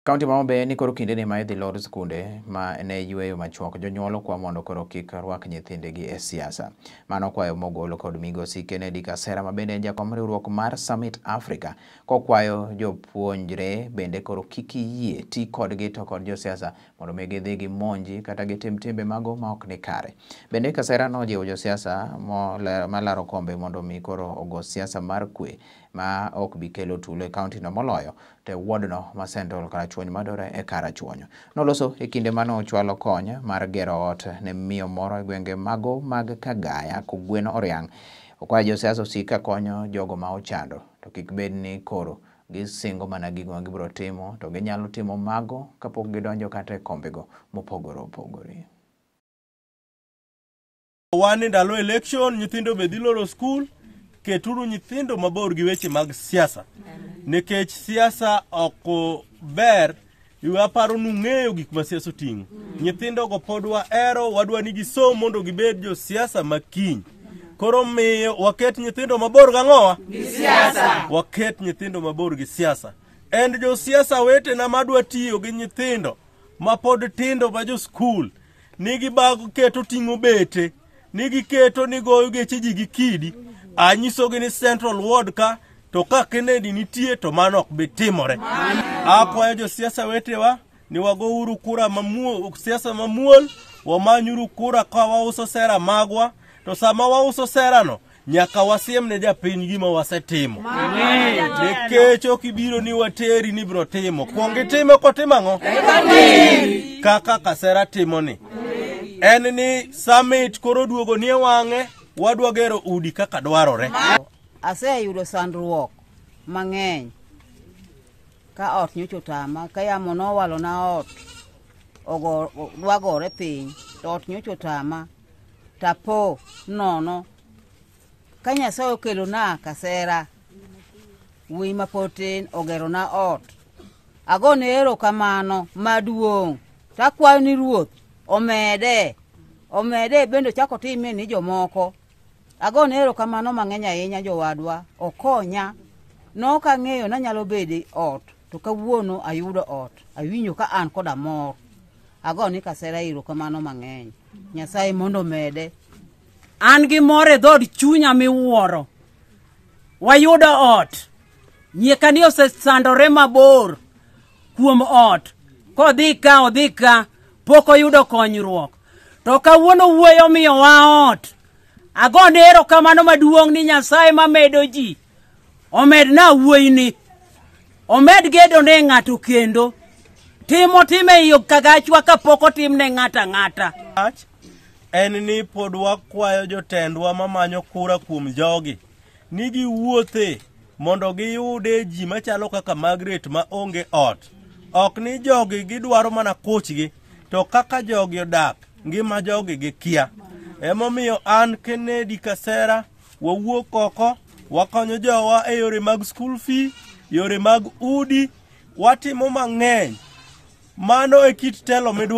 Kaunti ma Homa Bay ni koro kindeni ma idhi lor skunde ma ne yweyo machuok, jonyuol okwa mondo koro kik rwak nyithindegi e siasa. Mano kwayo mogol kod migosi Kennedy Kasera ma bende en jakom riwruok mar Summit Africa, kokwayo jopuonjre bende koro kik yie ti kodgi to kod josiasa mondo mi gidhi gimonji kata gitim timbe mago ma ok ni kare. Bende Kasera nojiwo josiasa malaro kombe mondo mi koro ogo siasa mar kwe ma ok bi kelo tulo e kaunti no moloyo to e ward no ma Central Karachuonyo madore e Karachuonyo. Noloso e kinde mane ochwalo kony mar gero ot ne miyo moro e gwenge mago mag Kagaya kogwen Oriang'. Okwayo josiasa osik ka konyo jogo ma ochando to kik bed ni koro gisingo mana gigo ma gibiro timo to ginyalo timo mago kapok gidonjo kata e kombego mopogore opogore. Wan e ndalo election, nyithindo be dhi loro skul. Keturu nyithindo mabor gi weche mag siasa, nikech siasa ok ber. Aparo nung'eyo gik ma siasa oting'o. Nyithindo go pod wahero, wadwa ni gisom mondo gibed josiasa ma kiny. Koro miyo waket nyithindo mabor gang'owa? Gi siasa. Waket nyithindo mabor gi siasa. En josiasa wetena madwa tiyo gi nyithindo ma pod tindo ma jo skul ni gibago keto ting'o bete ni giketo ni goyo geche ji gi kidi. Anyisogi ni Central Ward ka to ka Kennedy nitie to mano ok bi timore. Akwayo josiasa wetewa ni wagouru kura mamuol, siasa mamuol, wamanyuru kura ka wauso sera magwa, to sama wauso serano nyaka wasiem ne japiny gima wasetimo, nikech ok ibiro ni wateri ni biro timo. Kuong itime kotimo ang'o kaka Kasera timo ni en ni summit koro duogo nie wang'e, wadwa gero udi kaka dwarore. Aseyudo sandruok mang'eny ka ot nyocha otama ka yamo nowalona ot ogo, dwa gore piny to ot nyocha otama tapo nono ka Nyasaye okelona Kasera wuoyi ma pod tin ogerona ot. Agone erokamano maduong' takwayo ni Ruoth omede omede bende ochak otime ni jomoko. Agone erokamano mang'eny ahinya jowadwa, okonya. Nok ang'eyo nanyalo bedo e ot to kawuono ayudo ot, awinjo ka an koda mor. Agone Kasera erokamano mang'eny. Nyasaye mondo omede. An gi mor e dhood chunya miwuoro. Wayudo ot. Nyiekani osesandore mabor kuom ot. Kodhi ka odhi ka, pok oyudo konyruok. To kawuono wuoyi omiyowa ot. Agone erokamano maduong' ni Nyasaye mamedo ji. Omedna wuoyini. Omed gedo ne ng'ato kendo. Timo time ei Kagachwa kapok otim ne ng'ato ang'ata. Wach en ni pod wakwayo jotendwa mamanyo kura kuom jogi ni giwuothe mondo giyude ji machalo kaka Margaret ma onge ot. Ok ni jogi gidwaro mana kuchgi, to kaka jogi odak, ngima jogi gikia. Emomiyo an Kennedy Kasera wawuok oko, wakonyo jowa e yore mag school fee, yore mag udi, watimo mang'eny. Mano e kit telo midwaro.